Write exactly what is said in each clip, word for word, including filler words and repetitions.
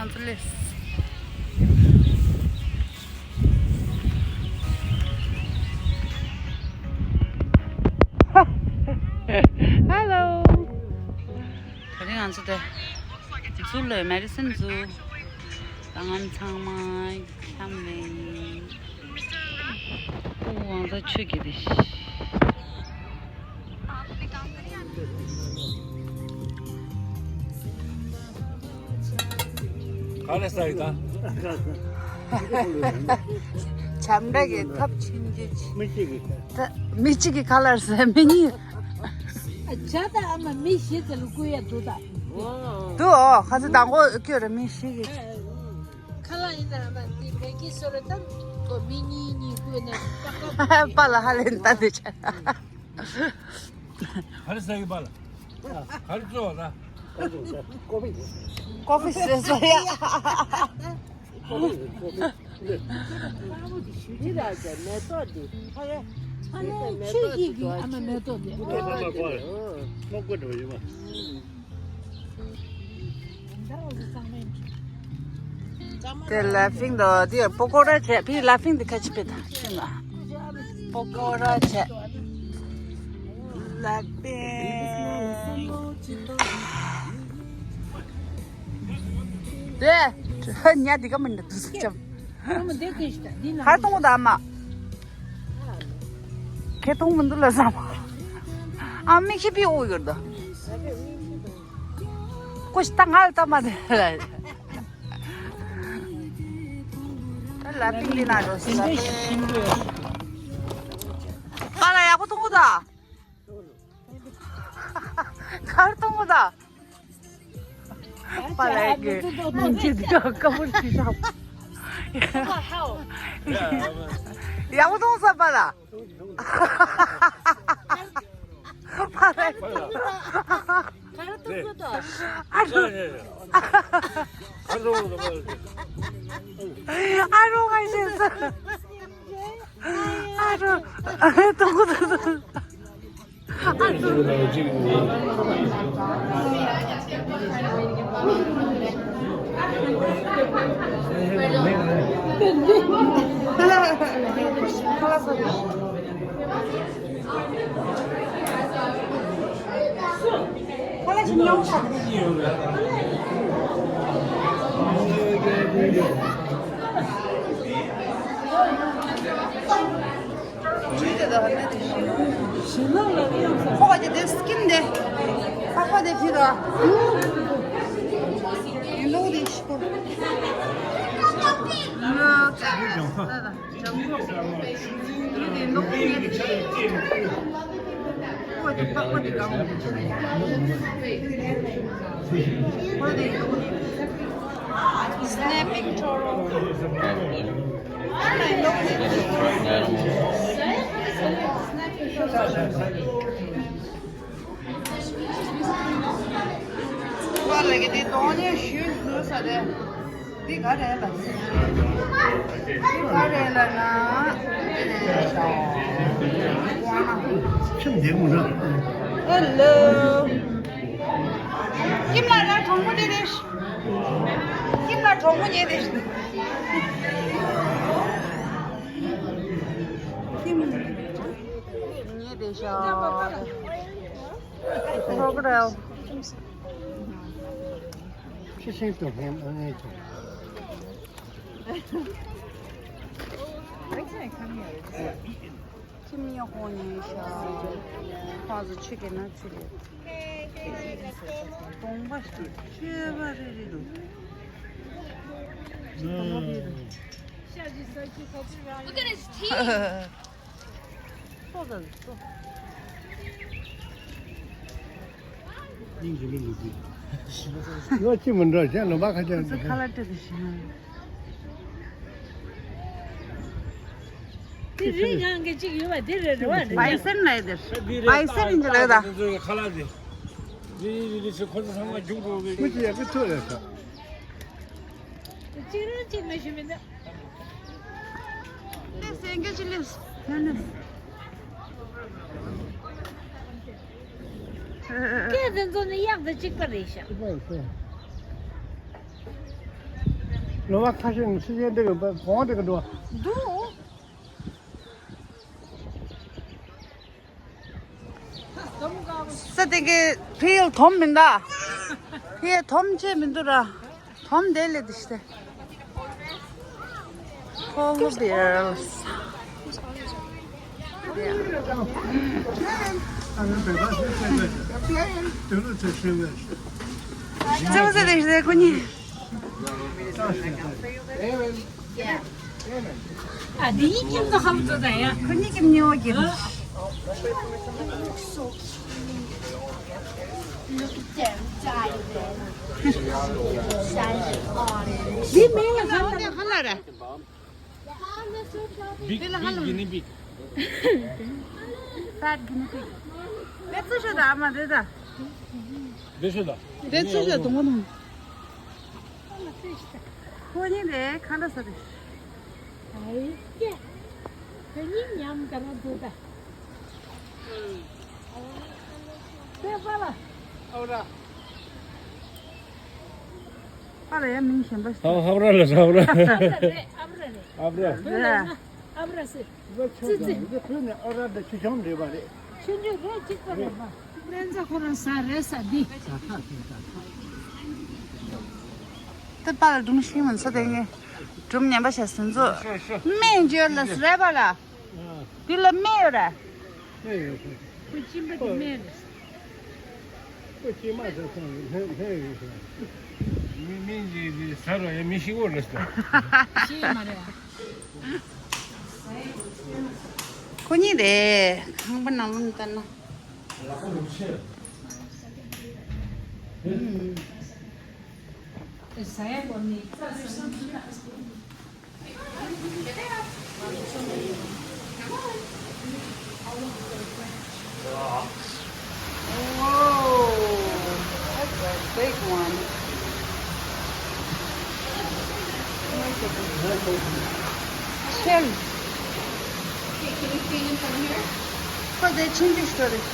Angeles. Hello. ད་རིང་ང་ཚོ་དེ་ཛུ་ལ་མེ་ཌི་སན་ཛུ། ད་ང་ཚང་མ་འཁྱམས་ནས། ཨོ་ཝང་ད་ཆོས་ཀྱི་རེད། ག་ནས་ས་ཡི་ད། བྱམས་བརྩེ་གི་ཐབས་ཆེན་གྱི་མི་གཅིག་གིས། ད་མི་གཅིག་གིས་ག་ལ་ཟ་མི་གཉིས། ཇ་དང་ཨ་མ་མི་བཞི་ཙམ་ལ་བསྐུར་ཡ་འདུག་ད། འདུག་ཨོ། ཁ་ཚ་དང་པོ་སྐྱོ་རེ་མི་བཞི་གིས། ཁ་ལག་ཡིན་ན་ཨ་མ་དེ་མེ་གི་སོ་ར་ད་ཁོ་མི་གཉིས་གཉིས་བསྐུར་ནས་པ་ལ་ཧ་ལས་ད་དེ་ཆ། ག་རེ་ཟ་གི་པ་ལ། ག་རེ་བཙོ་བ་ལ། ཀོ་ཧྥི་ཟེར་ཟེར་ཡ། ཁྱོད་ཀྱིས་ཨ་མ་མེ་ཏོག་དེ། དེ་ལ་ཕིང་དང་དེ་པོ་ཀོ་ར་བྱས། ཕི་ལ་ཕིང་དེ་ཁ་ཆེ་པེ་ད་ཕིང་ལ་པོ་ཀོ་ར་བྱས། ལ་ཕིང་དེ་ཉ་དེ་ག་མི་འདྲ་འདུག་ཟེར་ཅམ། ཁར་གཏོང་གོ་ད་ཨ་མ། ཁེ་གཏོང་མི་འདུག་ལ་ཟ་མ། ཨ་མིག་ཤི་པི་ཨོ་ཡོད་ད། ཀོ་ཤི་ད་ང་ལ་ད་མ་དེ་ལ། ད་ལ་པིང་ལི་ན་རོ་སི་ལ། པ་ལ་ཡག་པོ་གཏོང་གོ་ད། ཁར་གཏོང་གོ་ད། པ་ལ་ཡག་གི་སྙིང་རྗེ་འདི་ག་དཀའ་མོ་ཞིག་ཤག་ཡག་པོ་གཏོང་ས་པ་ལ། པ་ལ་ཡག་གི། ཨ་རོ། ཨ་རོ་ང་ཤེས་སོང་། ཨ་རོ། ཨ་རོ། ཁོ་ག་ཅི་དེ་སི་ཀིམ་དེ། ཁ་ཁ་དེ་ཕི་ར། ཡིན་ལོ་དེ་ཤི་ཁོ། ལོ་ཀ་ས་ད། ལོ་ཀ་ས་ད། ལོ་ཀ་ས་ད། ཁོ་དེ་པགས་པ་དེ་གང་། ཁོ་དེ་ལོ་ཀ་ས། སི་ནེ་པིང་ཁྲོ་རོ། པ་ལ་གི་དེ་གདོང་ནས་ཞུ་ཟུར་ས་རེད། འདི་ག་རེད་ལ། འདི་ག་རེད་ལ་ན། ཁྱིམ་བདེ་མོ་ར། ཧེ་ལོ། ཁྱིམ་ལ་ར་གྲོགས་པོ་དེ་རེད། ཁྱིམ་ལ་གྲོགས་པོ་ཉེ་དེ། ཁྱིམ་ཉེ་དེ་ཤ། Crocodile. She seems to him only to. ཁྱིམ་ཉེ་ཧོ་ཉེ་ཤ། ཁོང་ཚོ་ཆུ་གི་ན་ཆུ་རེད། གདོང་པ་ཞིག་ཆོས་པ་རེ་རེ་འདུག་གདོང་པ་རེ་རེ། Look at his teeth. སྙིང་རྗེ་མི་འདུག་གི། ཡོད་ཅི་མི་འགྲོ་གཞན་ལོ་མ་ཁ་ཅན་ཚོ་ཁ་ལག་སྤྲད་དེ་ཤི་ན། དེ་རི་སྒང་གི་གཅིག་ཡོད་པ་དེ་རེད་རེད་བ། བའི་སན་ལས་དེ། བའི་སན་ཡིན་གྱི་ལས་ད། ཁ་ལག་དེ། རི་རི་རི་ཁོ་ཚོ་ཚང་མ་རྒྱུག་འགྲོ་གི། ཁོ་ཅི་ཡག་གི་ཐོས་རེད་ད། གཅིག་རང་གཅིག་མ་ཞུ་མི་འདུག་སྐད་དེ་ཚོ་ནི་གཡག་དང་གཅིག་པ་རེད་ཤག་ལོ་བ་ཁ་ཤས་ནི་སྲིད་ཆེན་འདི་གི་བོང་འདི་གི་འགྲོ། འདུག་ས་དེ་གི་ཕི་ཡལ་དོམ་མི་འདུག་ཕི་ཡལ་དོམ་ཅེས་མི་འདུག་ར། དོམ་དེ་ལས་དེ་ཤི་སྟེ། Polar bears. ཙེ་བོ་ཙེ་དེ་ཤི་སྟེ་ཁོ་གཉིས། ཨ་དེ་གཉིས་ཀྱིས་ནི་ཧམ་བཟོ་ད་ཡ། ཁོ་གཉིས་ཀྱིས་ནི་ཨོ་གྱིས། འདི་མིང་ལ་ཧ་ལ་ར། Big, big guinea pig. Fat guinea pig. དེ་ཚོ་ཤོད་ད་ཨ་མ་དེ་ད། དེ་ཤོད་ད། དེ་ཚོ་ཤོད་དུང་བ་དང་། ཁོ་གཉིས་དེ་ཁ་ལ་ས་རེད། ཨའི་ཀྱེ། ཁོ་གཉིས་མཉམ་ག་ར་འདུག་ད། དེ་པ་ལ། ཨོ་ར། པ་ལ་ཡ་མིང་གཞན་པ་ཞིག་ཧབ་ཧབ་ར་ལ་ཧབ་ར། ཨབ་ར་རེད། ཨབ་ར་རེད། ཨབ་ར། ཨབ་ར་ཟེར། ཙི་ཙི། འདི་བོད་ནས་ཨ་ར་འདི་ཆུ་ཆུང་རེད་པ་རེད། ཆུང་ཆུང་རེད་གཅིག་པ་རེད་པ། ལན་ཚ་ཁོ་རང་ཟ་རེད་ཟ་འདི། ད་པ་ལ་སྒྲུང་ཤིང་མིན་ས་དེ་ངས་སྒྲུང་ཉན་པ་བྱས་ཟིན་ཚོ། སྨན་བརྗོད་ལ་ཟ་རེད་པ་ལ། འདི་ལ་སྨན་ཡོད་རེད། སྨན་ཡོད་རེད། ཁོ་གཅིན་པ་དེ་སྨན་རེད། ཁོ་གཅིན་མ་ཟ་སོང་ལྷན་ལྷན་ཡོད་ཟེར། མི་མི་འདི་འདི་ཟ་ར་ཡ་མི་ཤི་བོ་རེད་ཟེར། ཤི་ཡ་མ་རེད། ཁོ་གཉིས་རེད། ཁང་པ་ནང་ལོགས་ལྟ་ན། ཟ་ཡ་གོ་ནི་རྩྭ་ཟ་ན། Whoa, that's a big one. Shell. ཁོ་དེ་ཆུང་ཆུང་ཞིག་རེད།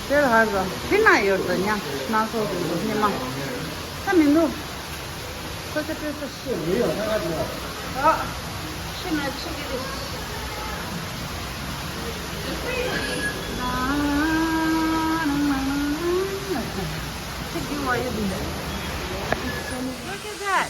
དེར་ཧར་རོ་ཕི་ན་ཡོད་དོ་ཉ་སྣ་ཚོགས་ཀྱི་ཉི་མ་ད་མི་འདུག་ཁོ་ཚོ་སྤྲོད་ས་ཤི་ཡོད་ཨ། ཤི་ན་ཆི་གི་རེད། ཆི་གི་བ་ཡོད་འདུག Look at that.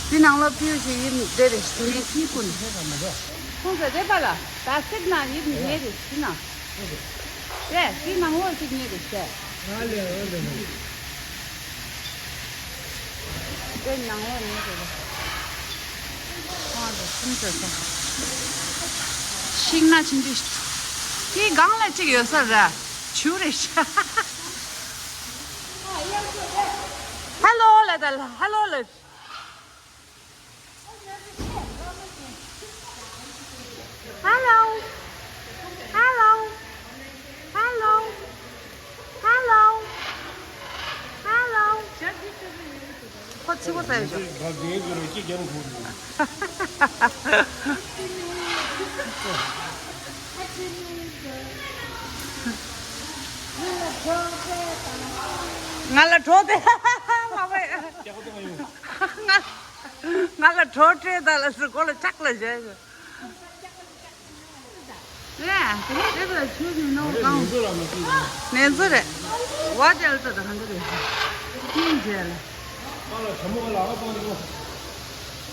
འདི་ནང་ལོགས་ཕིའུ་ཞིག་ཡིབ་བསྡད་རེད། དེ་ནས་ཕིའུ་ཀུན། ཁོང་ཚོ་རེད་པ་ལ། བ་སྐེད་ནང་ཡིབ་ཉེ་རེད་ཕྱི་ནང་། རེད། དེ་ནང་ལོགས་ཅིག་ཉེ་རེད་ཟེར། དེ་ནང་ལོགས་ཉེ་རེད། ཁོང་ཚོ་ཁྱིམ་ཚོ་ས། ཤིང་ནགས་ཆེན་པོ་ཞིག་དེའི་སྒང་ལ་གཅིག་ཡོད་ས་རེད། ཆུ་རེད་ཤག Hello ལ་ད་ལ་hello ལ། Hello. Hello. Hello. Hello. Hello. ཁོ་ཚིག་པ་ཟ་ཡོད་ཅོ། བ་རྒན་གྱི་རོ་ཅི་རྒྱམ་ཁུག་ནས། ང་ལ་གྲོགས་དེ་མ་བས། ང་ང་ལ་གྲོགས་སྤྲད་ད་ལ་སུ་ཁོ་ལ་ལྕགས་ལ་བཞག་ཡོད། ནས་དེ་ལ་ཆུ་ནི་ནོ་གང་། ནས་ཚོ་རེད། བ་དེ་ལ་ཚོ་ད་གང་འདི་རེད། ཀིང་རྗེས་ལ།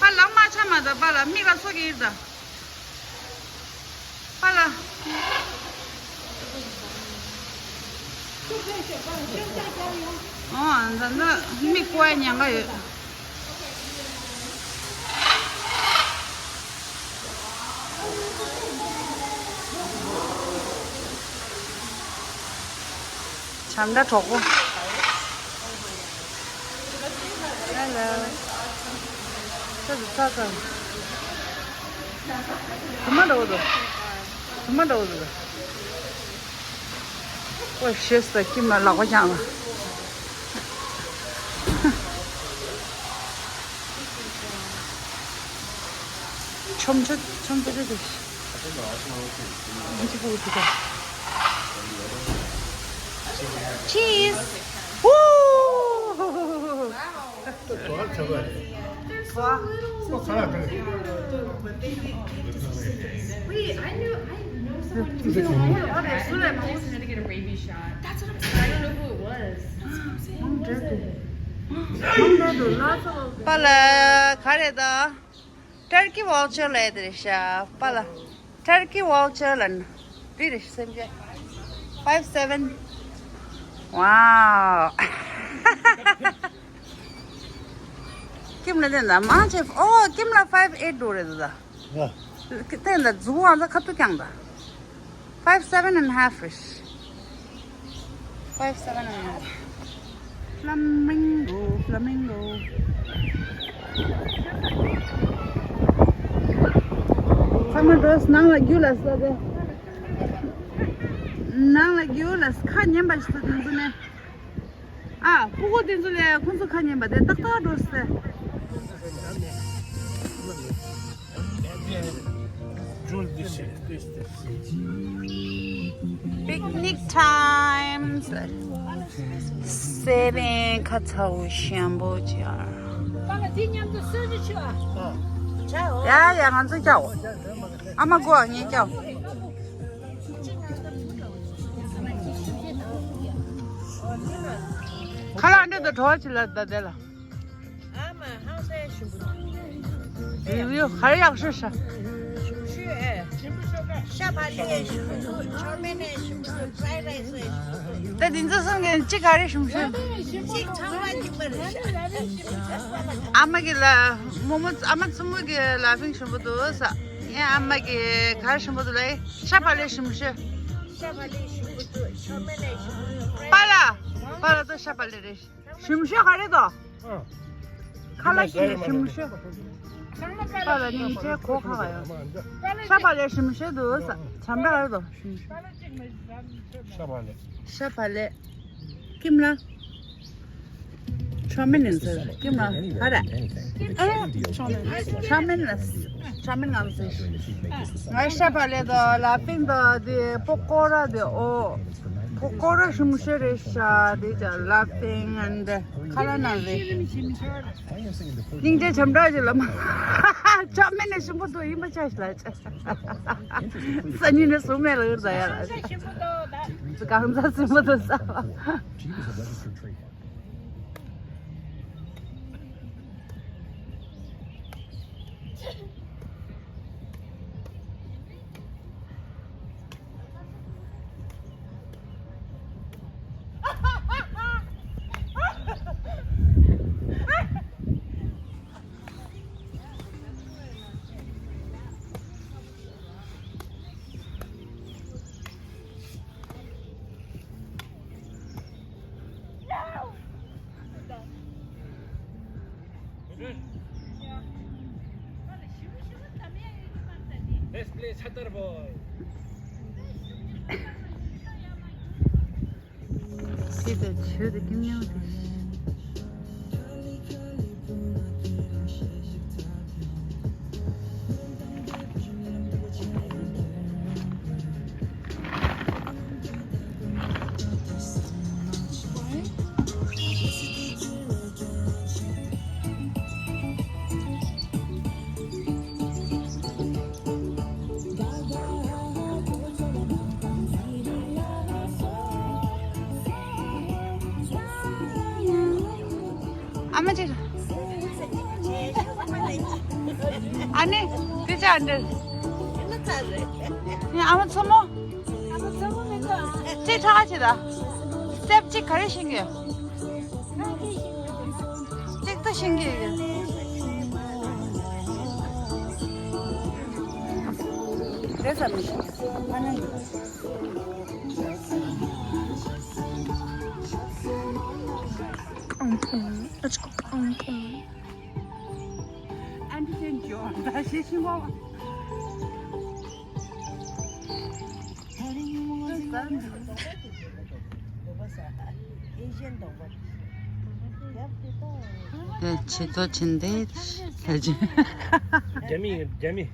པ་ལ་ལམ་མ་ཆ་མ་ད་པ་ལ་མིག་ལ་སོ་གི་ཡིར་ད། པ་ལ། ཨོ་ད་ད་མིག་ཀོ་ཡ་ཉན་ག་ཡོད། ད་ལྟ་གྲོགས་པོ། Hello. ཚ་ཚ་ཚ་ཚ། དུ་མ་འགྲོ་འདུག་དུ་མ་འགྲོ་འདུག་ཨོ་ཤེས་ད་ཁྱིམ་ལ་ལག་པ་བརྐྱངས་ལ། ཆོམ་ཆོ་ཆོམ་ཆོ་ཆོ་ཆོ། Cheese. Woo! Wait, I knew, I know someone who was trying to get a rabies shot. That's what I'm saying. I don't know who it was. That's what I'm saying. Who was it? པཱ་ལགས་ག་རེ་ད། Turkey vulture ལབ་དེ་རེད་ཤག་པཱ་ལགས། Turkey vulture ལབ་ན་འདི་རེད་སེམས་ཅན། Five seven. Wow. ཁྱིམ་ལ་བསྟན་ད་མང་ཆེ། ཨོ་ཁྱིམ་ལ་five eight འགྲོ་རེད་ད། བསྟན་ད་མཛུབ་དབང་ད་ཁ་ཐུག་རྐྱང་ད། Five seven and a half རེད། Five seven and a half. Flamingo, flamingo. ཚང་མ་འགྲོ། ནང་ལ་རྒྱུགས་ལ་ས་དེ། ནང་ལ་རྒྱུགས་ལ་ཁ་ཉན་པ་ཞིག་ཏུ་དེང་དུ་ནས། ཨ། ཕྲུ་གུ་དེ་ཚོ་ལས་ཁོང་ཚོ་ཁ་ཉན་པ་དེ་ཏག་ཏག་འགྲོ་སྲིད། Picnic time. སེ་རིང་ཁ་ཚ་བོ་ཞན་པོ་ཅར། ཡ་ཡ་ང་ཚོ་སྐྱའོ། ཨ་མ་གོ་ངས་སྐྱའོ། ཁ་ལག་འདྲེ་དང་བྲོ་བ་ཅི་ལ་ད་དེ་ལ། ཨ་མ་ཧང་སའི་ཞུམ་བུ། རི་བོ་ག་རེ་ཡག་ཤོས་ཤ། ཞུམ་ཤོས་ཨེ། ཤ་བག་ལེབ་ཞུམ་བུ་འདུག་ཆོ་མེན་ནས་ཞུམ་བུ་འདུག་ཕ་རའི་རའི་སི་ཞུམ་བུ་འདུག་ད་འདི་ཚོ་གསུམ་གྱི་གཅིག་ག་རེ་ཞུམ་ཤོས། གཅིག་ཚང་མ་གཅིག་པ་རེད་ཤ། ཨ་མ་གི་ལ་མོ་མོ་ཨ་མ་ཚུམ་བུ་གི་ལ་ཕིང་ཞུམ་བུ་འདུག་ས། ངའི་ཨ་མ་གི་ག་རེ་ཞུམ་བུ་འདུག་ལ་ཤ་བག་ལེབ་ཞུམ་ཤོས། ཤ་བག་ལེབ་ཞུམ་བུ་འདུག་ཆོ་མེན་ནས་ཞུམ་བུ་འདུག་པཱ་ལགས། པཱ་ལགས་ད་ཤ་བག་ལེབ་རེད། ཞུམ་ཤོས་ག་རེ་དོ། ཁ་ལག་ཅིག་ནས་ཞུམ་ཤོས། པཱ་ལགས་ནི་ཅེ་གོ་ཁ་ག་ཡོད། ཤ་བག་ལེབ་ཞུམ་ཤོས་འདུག་ས། བྱམས་པ་ག་རེ་དོ། ཤ་བག་ལེབ། ཤ་བག་ལེབ། ཁྱིམ་ལ། ཆོ་མེན་ནས་ཟེར་ཁྱིམ་ལ་ག་རེ། ཨ། ཆོ་མེན་ལ། ཆོ་མེན་ང་ཟེར། ང་ཤ་བག་ལེབ་དང་ལ་ཕིང་དང་དེ་པོ་ཀོ་ར་དེ་ཨོ། པོ་ཀོ་ར་ཞུམ་ཤོས་རེད་ཤག་དེ་ཅག་ལ་ཕིང་ཨན་དེ་ཁ་ལག་ནང་རེད། སྙིང་རྗེ་བྱམས་སྐྱོང་གི་ལམ། ཆོ་མེན་ནས་ཞུམ་བུ་འདུག་ཡིན་པ་ཆ་ཞིག་ལ་ཅེ། སང་ཉིན་ནས་སུ་མེད་ལ་ཡོད་ད་ཡ་ལ། གང་ཚ་སུན་པོ་འདུག་ས། Let's play Satar Boy. དེ་དང་ཆོས་དང་ཀུན་སློང་དེ། ཨ་མ་ཅིག་ཨ་ནི་དེ་ཅག་འདིར། ཨ་མ་མཚོ་མོ། ཅིག་ཁྲ་ཅིག་ད། སྟེབ་ཅིག་ག་རེ་ཤེས་ཀྱི་ཡོད། གཅིག་ཏུ་ཤེས་ཀྱི་ཡོད། རེད་ཟ་མི་ཤེས། ཨ་ནི། Let's go. ཆེ་ཏོ་ཆེན་དེ་ལྷ་ཆེན། རྒྱ་མི། རྒྱ་མི།